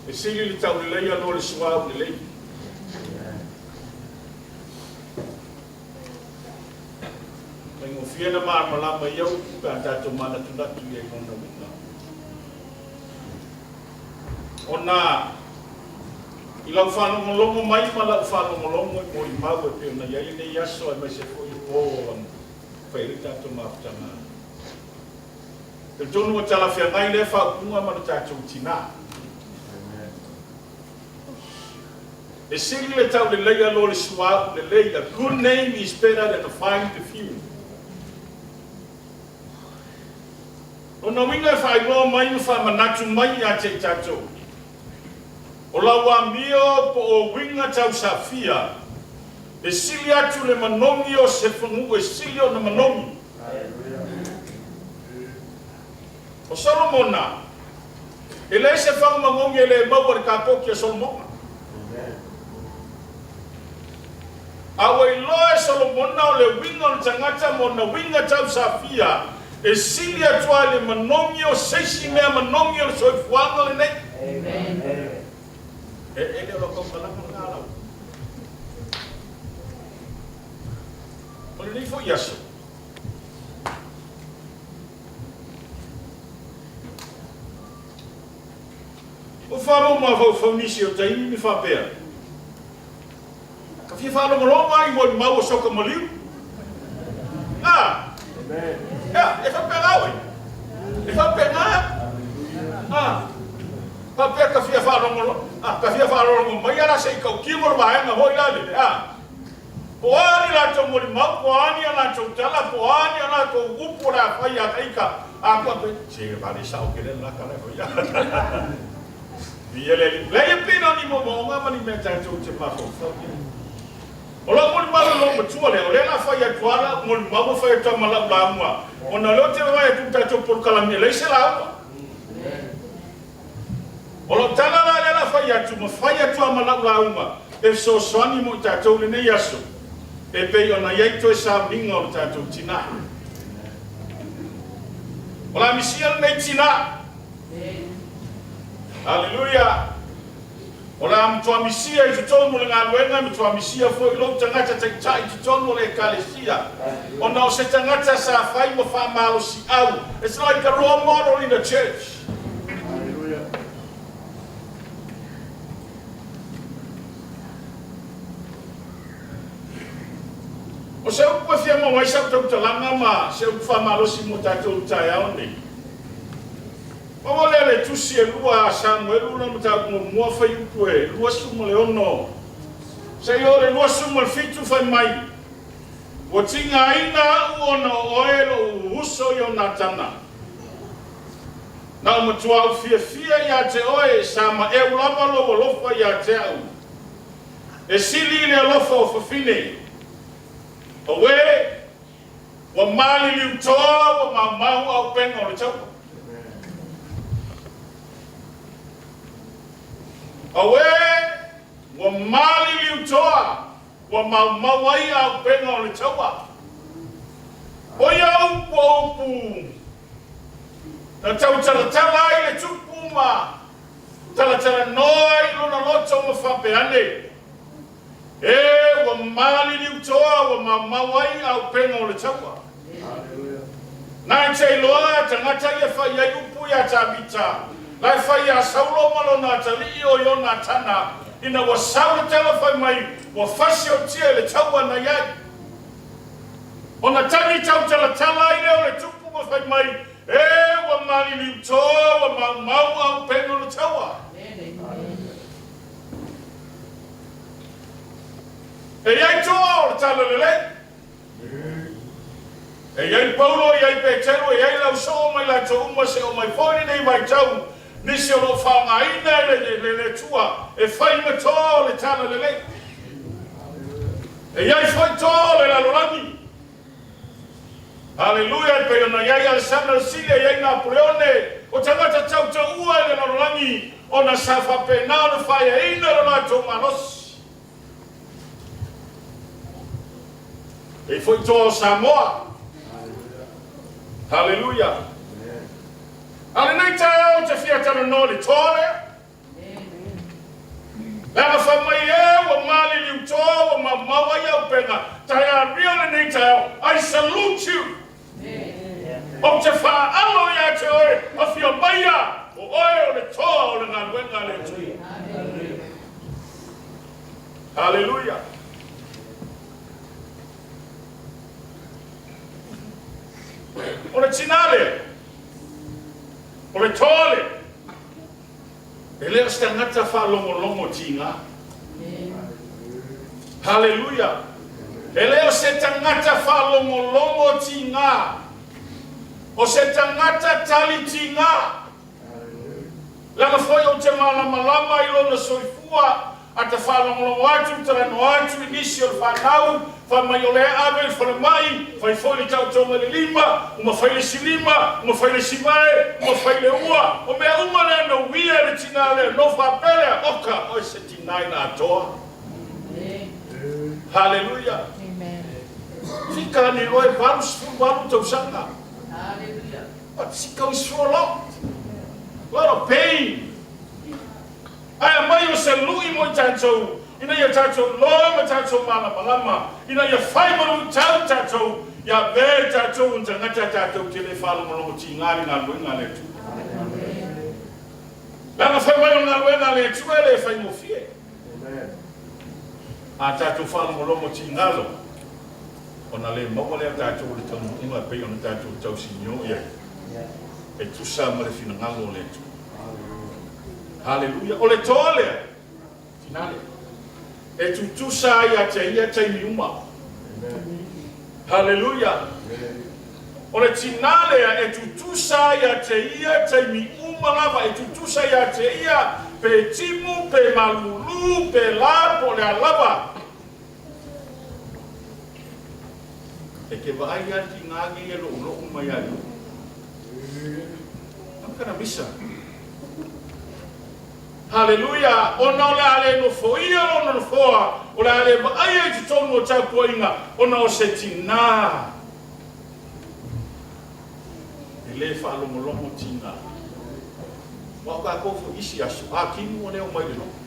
E sili le taulelei aloa le suauu lelei. Faigofie na malamalama ia upu pe a tatou manatunatu i ai lona uiga. Ona i lau faalogologo mai ma lau faalogologo i molimau e pei ona i ai lenei aso aemaise foi le po o fai ai le tatou mafutaga. Talitonu ua talafeagai lea faaupuga ma lo tatou tinā. E sili le tauleleia lo le suauu lelei, a good name is better than a fine perfume. Lona uiga e faailoa mai ma faamanatu mai ia te i tatou, o lau amio po o uiga tausafia, e sili atu le manogi o se faguu e sili ona manogi. O Solomona, e leai se fagu magogi e le maua i le kapoki a Solomona. A ua iloa e Solomona o le uiga o le tagata ma ona uiga tausafia e sili atu ai le manogi o se isi mea manogi o le soifuaga lenei. E e le o lau tautalaga lena lau. O lenei foi aso, Ua faalou mafaufau nisi o taimi me faapea, Ka fia faalogologo ai molimau o soka maliu. A! Ea, e faapena oe. E faapena. A! Faapea ka fia faalogologo, a, ka fia faalogologo mai ala se i tautino le vaega foi la le, a. Po o a ni latou molimau, po o a ni a latou tala, po o a ni a latou upu o le a fai ia te ita, a kua pe, se vale sao tele lena tala e fai. Viia le Alii. Leai e pei na o ni moomooga ma ni mea tatou te mafaufau i ai. O lau molimau i lou matua lea, o lea o le a fai atu lava lau molimau ma fai atu lava ma lau lauga, ona o lea ou te vaai atu i le tatou polokalame e leai se lauga. O lau tala la lea o le a fai atu, ma fai atu lava ma lau lauga e fesoasoani mo i tatou i lenei aso, e pei ona i ai toe sauniga o le tatou tinā. O le a misia lenei tinā. Aleluia! O le a matua misia i totonu o le galuega, e matua misia foi lou tagata taitai i totonu o le Ekalesia, ona o se tagata sa fai ma faamalosiau. It's like a role model in the church. O se upu e fia maua ai sau tautalaga ma se upu faamalosi mo tatou i le taeao lenei, Pau lea le tusi e lua a Samuelu lona mataupu muamua fuaiupu e 26 seia oo i le 27 fai mai, Ua tigaina au ona o oe lou uso Ionatana. Na ou matua ou fiafia ia te oe, sa maeu lava lou alofa ia te au. E sili i le alofa o fafine. Auē, Ua maliliu toa, ua maumau auupega o le taua. Auē, ua maliliu toa, ua maumau ai auupega o le taua. O ia upu o upu na tautalatala ai le tupu ma talatalanoa ai lona loto ma faapea ane, E, ua maliliu toa, ua maumau ai auupega o le taua. Na e te iloa tagata ia fai ai upu iā Tavita, la e fai iā Saulo ma lona atalii o Ionatana, ina ua sau le tala fai mai ua fasiotia i le taua na i ai. Ona tagi tautalatala ai lea o le tupu ma fai mai, E, ua maliliu toa, ua maumau auupega o le taua. E i ai toa o le Talalelei. E i ai Paulo, e i ai Peteru, e i ai le ausoo ma i latou uma se o mai foi lenei vaitau, nisi o lo o faaaogaina e le le Atua e fai ma toa o le Talalelei. E i ai foi toa o le lalolagi. Aleluia! E pei ona i ai Alesana le Sili, e i ai Napoleone, o tagata tautaua i le lalolagi, ona sa faapena ona faeaina lo latou malosi. E i foi toa o Samoa. Haleluia! A o lenei taeao ou te fia talanoa i le toa lea. Leaga fai mai e ua maliliu toa ua maumau ai auupega taearia lenei taeao, I salute you! Ou te faaalo ia te oe, afio maia, o oe o le toa o le galuega a le Atua. Haleluia! O le tinā lea, o le toa lea, E le o se tagata faalogologo tiga. Haleluia! E le o se tagata faalogologo tiga. O se tagata tali tiga. Leaga foi ou te malamalama i lona soifua, a ta faalogologo atu, talanoa atu i nisi o le fanau, Fai mai o lea e ave i le falemai, fai foi le taotoga i le lima, uma fai le isi lima, uma fai le isi vae, uma fai le ua. O mea uma lea na uia e le tinā lea, no faapea lea, oka, oe se tinā ina atoa. Haleluia. Fika ane oe 88 tausaga. But she goes through a lot. Lot of pain. Ae aumai o se lui mo i tatou, ina ia tatou iloa ma tatou malamalama, ina ia fai ma luitau tatou, ia avea i tatou o ni tagata tatou te le faalogologo tiga i le galuega a le Atua. Leaga fai mai o le galuega a le Atua e le faigofie. A tatou faalogologo tiga loa, ona le maua lea o tatou o le taunuuga e pei ona tatou tausinio i ai, e tusa ma le finagalo o le Atua. Haleluia! O le toa lea, tina lea, e tutusa ai ia te ia taimi uma. Haleluia! O le tina lea e tutusa ai ia te ia taimi uma lava, e tutusa ia te ia pe timu, pe malulu, pe la, po o le a lava. E te vaai lava tiga nei e loulou mai ia i I'm gonna miss her. Haleluia! Ona o le a le nofoia lona nofoa, o le a le vaaia i totonu o tapuaiga, ona o se tinā e le faalogologo tiga. Aua o tatou foi isi aso, a timu ua le omai i le lotu.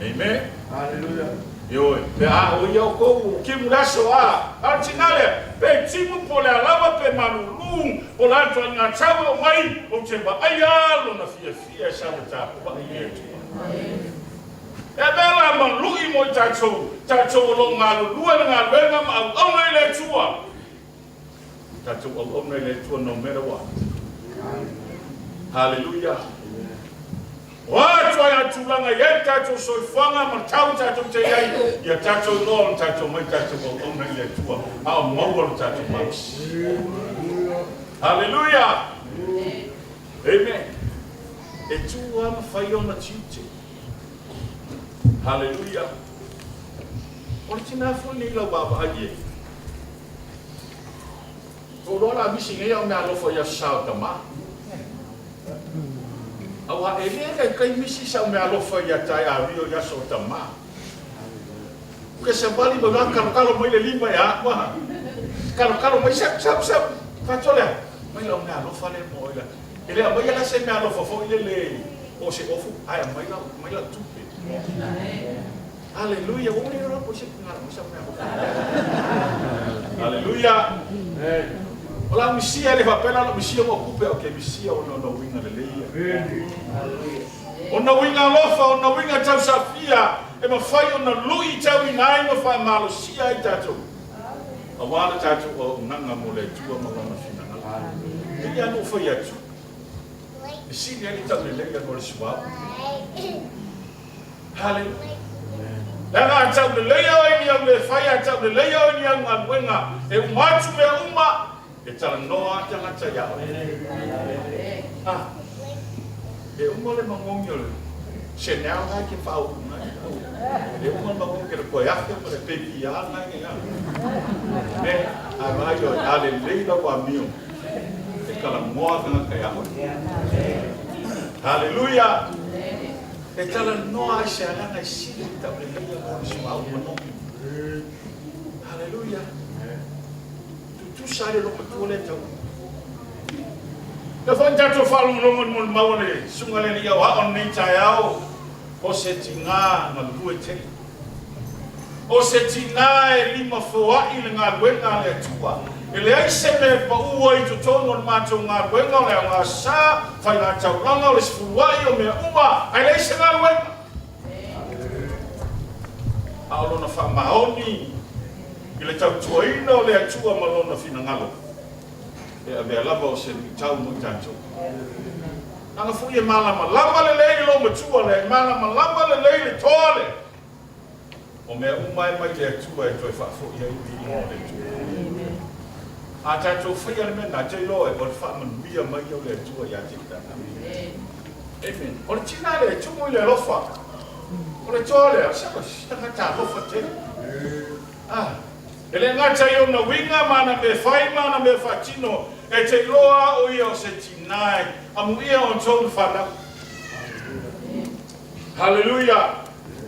Amen. Haleluia. Ioe, pe a o ia outou o timu le aso a, a o le tina lea, pe timu po o le a lava pe malulu, po o le a le ituaiga tau e oo mai, ou te vaaia lona fiafia e sau e tapuai i le Atua. E avea la ma lui mo i tatou, tatou o lo o galulue le galuega ma auauna i le Atua. Tatou auauna i le Atua no matter what. Haleluia. O a ituaiga tulaga i ai le tatou soifuaga ma le tau tatou te i ai, ia tatou iloa ona tatou omai tatou auauna i le Atua, a o maua lo tatou malosi. Haleluia. Amen. E tu lava ma fai ona tiute. Haleluia. O le tina foi nei lau vaavaai i ai. Ua iloa la misi nei au meaalofa i Aso Sa o Tama. Aua e le kaikai misi sau meaalofa ia tae Ario i Aso o Tama. Ke savali mai la kalokalo mai le lima e a ua. Kalokalo mai sau sau sau. Faatoa lea, mai lau meaalofa lea mo oe la. E le aumaia la se meaalofa foi lele po o se ofu, ae aumai lau, aumai lau tupe. Aleluia. Ua uli loa po se Aleluia. O la misia le faapea la misia ua kupe o ke misia o na uiga lelei ia. O na uiga alofa, o na uiga tausafia e mafai ona lui tauina ai ma faamalosia ai tatou. Aua le tatou auaunaga mo le Atua ma Lona finagalo. E pei lava ona ou fai atu, e sili ai le taulelei nalo le suauu. Haleluia. Leaga a tauleleia oe i ni au le fai, a tauleleia oe i ni au galuega, e uma atu mea uma, e talanoa a tagata iā oe. Ah, e uma le magogi o le Chanel na e ke whaauku nai. E uma le magogi ke le koe afe ma le pepi a nai ngai a. Me, a vai oe, a lelei lau amio, e kalamoa tagata iā oe. Haleluia. E talanoa ai se agaga e sili le tauleleia mo le suauu manogi. Haleluia! Tutusa ai le loomatua lea tau. Lea foi na tatou faalogologo i le molimau a le Susuga i le Alii Aoao i lenei taeao, o se tina galue tele. O se tina e limafoai le galuega a le Atua. E leai se mea e pau ai i totonu o le matou galuega, o le aogasa, faigataulaga, o le sefuluai, o mea uma, ae leai se galuega. A o lona faamaoni i le tautuaina o le Atua ma lona finagalo, e avea lava o se luitau mo i tatou. Leaga foi e malamalama lelei le loomatua lea, e malamalama lelei le toa lea. O mea uma e mai le Atua e toe faafoi ai le viiga o le Atua. A tatou faia le mea lena, te iloa e o le faamanuia mai ia o le Atua ia te i tatou. Amen. O le tina lea e tumu i le alofa. O le toa lea, se tagata alofa tele. Ah, e le gata i ona uiga ma ana mea fai ma ana mea faatino, e te iloa o ia o se tina e amuia outou le fanau. Haleluia!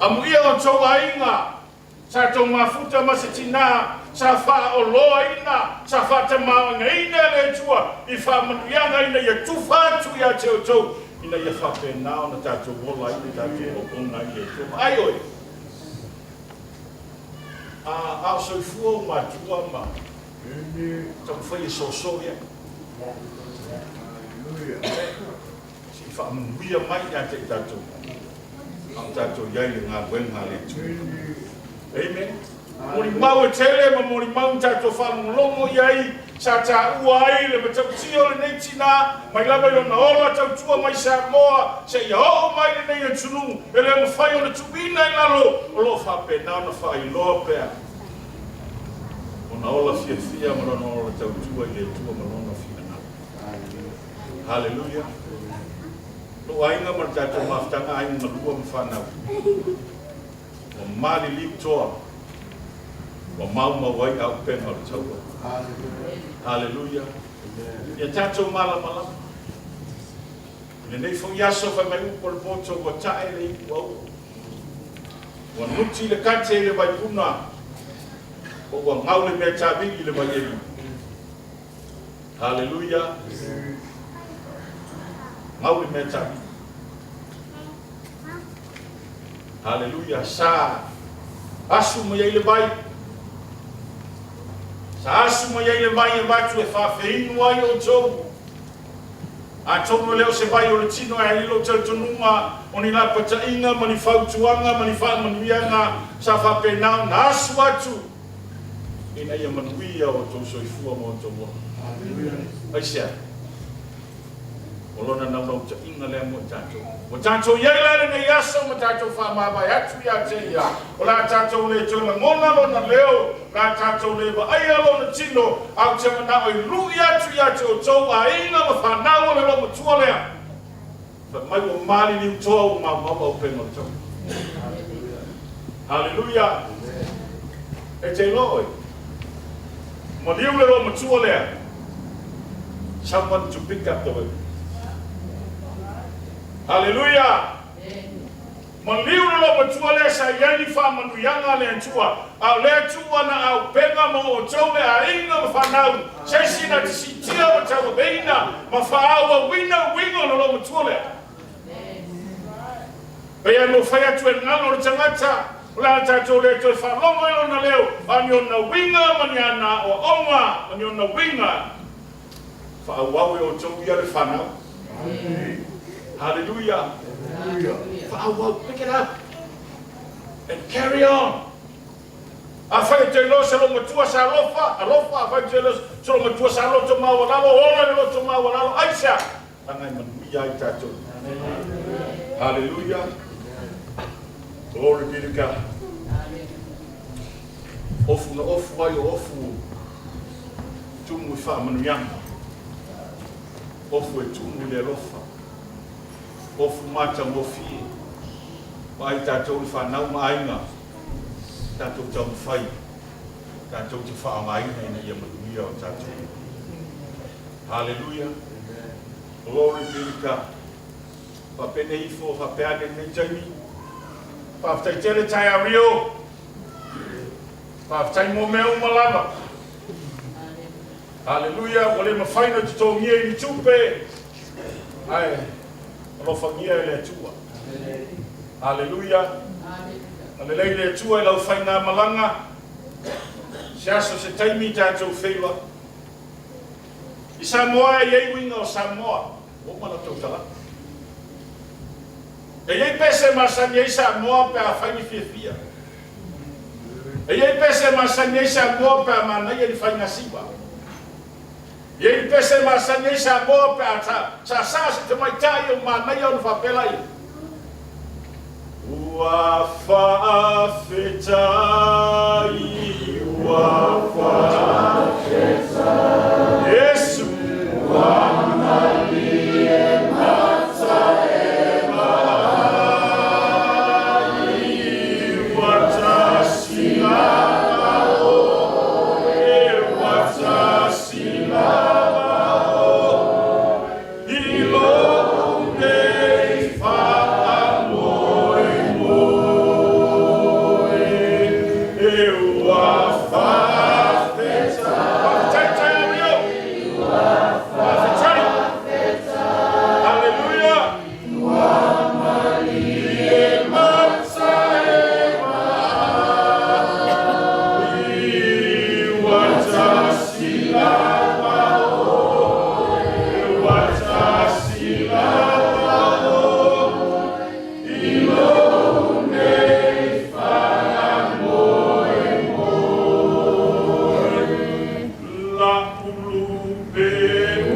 Amuia outou aiga, sa tou mafuta ma se tina sa faaoloaina, sa faatamaoaigaina e le Atua i faamanuiaga ina ia tufa atu ia te outou, ina ia faapena ona tatou ola ai le tatou auauna ai i le Atua. Vaai oe, a, a o soifua ou matua ma taumafai e soso i ai. Se i faamanuia mai ia te i tatou, a o tatou i ai i le galuega a le Atua. Amen. Molimau e tele ma molimau na tatou faalogologo i ai, sa taua ai le matautia o lenei tina, mai lava i lona ola tautua mai Samoa seia oo mai lenei atunuu, e le mafai ona tuuina i lalo, o lo o faapena ona faailoa pea ona ola fiafia ma lona ola tautua i le Atua ma lona finagalo. Haleluia! Lou aiga ma le tatou mafutaga, aiga galua ma fanau, ua maliliu toa, ua maumau ai aupega o le taua. Haleluia! Ia tatou malamalama. I lenei foi aso fai mai upu o le poto ua tae le ipu aua. Ua nuti le kate i le vaipuna, po ua gau le mea tavili i le vaieli. Haleluia. Gau le mea tavili. Haleluia. Sa asu mai ai le vai. Sa asu mai ai le vai e avatu e faafeinu ai outou. Atonu e le o se vai o le tino e ai lou talitonuga o ni lapataiga ma ni fautuaga ma ni faamanuiaga sa faapena ona asu atu ina ia manuia o outou soifua ma outou ola. Aisea? O lona naunautaiga lea mo i tatou. Ua tatou i ai la i lenei aso ma tatou faamavae atu ia te ia, o le a tatou le toe lagona lona leo, o le a tatou le vaaia lona tino, a ou te manao e lui atu ia te outou aiga ma fanau o le loomatua lea. Fai mai ua maliliu toa ua maumau auupega o le taua. Haleluia! E te iloa oe, maliu le loomatua lea. Someone to pick up the weapon. Haleluia! Maliu le loomatua lea sa i ai ni faamanuiaga a le Atua, a o lea tuu ana aupega ma outou le aiga ma fanau, se isi na te siitia ma tauaveina ma faaauauina uiga o le loomatua lea. Pei lava ona fai atu e galo le tagata, o le a tatou le toe faalogo i lona leo, a o ni ona uiga ma ni ana aoaoga ma ni ona uiga. Faaauau e outou ia le fanau. Haleluia. Faaauau. Pick it up and carry on. Afai e te iloa se loomatua sa alofa, alofa, afai e te iloa se loomatua sa loto maualalo, ola i le loto maualalo, aisea? Leaga e manuia ai tatou. Haleluia. Glory be to God. Ofu na ofu ai o ofu tumu i faamanuiaga. Ofu e tumu i le alofa. Ofu matagofie. Vaai tatou i fanau ma aiga. Tatou taumafai. Tatou te faaaogaina ina ia manuia o tatou. Haleluia. Glory be to God. Faapenei ifo, faapea ane lenei taimi. Faafetai tele taeao Rio. Faafetai mo mea uma lava. Haleluia. Ua le mafai ona totogia i ni tupe. Ae alofagia e le Atua. Aleluia. Alelei le Atua i lau faigamalaga. Se aso se taimi tatou feiloai. I Samoa e i ai uiga o Samoa. Ua uma lau tautalaga. E i ai pese masani ai Samoa pe afai ni fiafia. E i ai pese masani ai Samoa pe a manaia ni faigasiva. E i ai ni pese masani ai Samoa pe a saasaa se tamaitai o manaia ona faapea laia. Ua faafetai, ua faafetai, Iesu. Ua malie mata e vaai, ua tasi lava oe, ua tasi lava oe, i lou nei faamoemoe, e ua faafetai. Faafetai taeao. Faafetai. Hallelujah. Malie mata e vaai, ua tasi lava oe, ua tasi lava oe, i lou nei faamoemoe. La ulu pe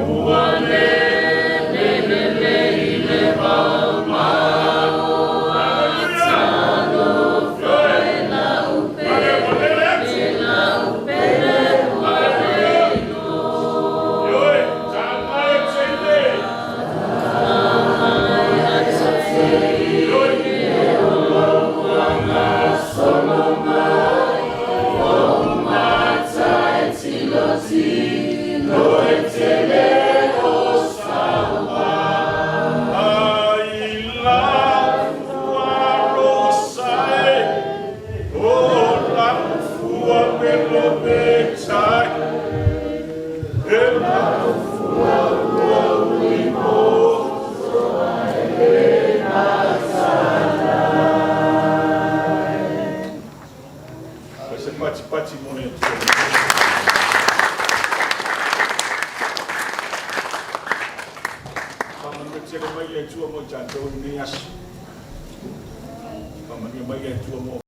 ua lele lele i le maumau. Hallelujah. Hallelujah. Ioe, tāngai e teine. Ioe. Ai la ua e, o la fua melo me tai, e la fua ua ulimo. Fai se pati pati mo le Atua. Faamanuia tele mai le Atua mo i tatou i lenei aso. Faamanuia mai le Atua mo.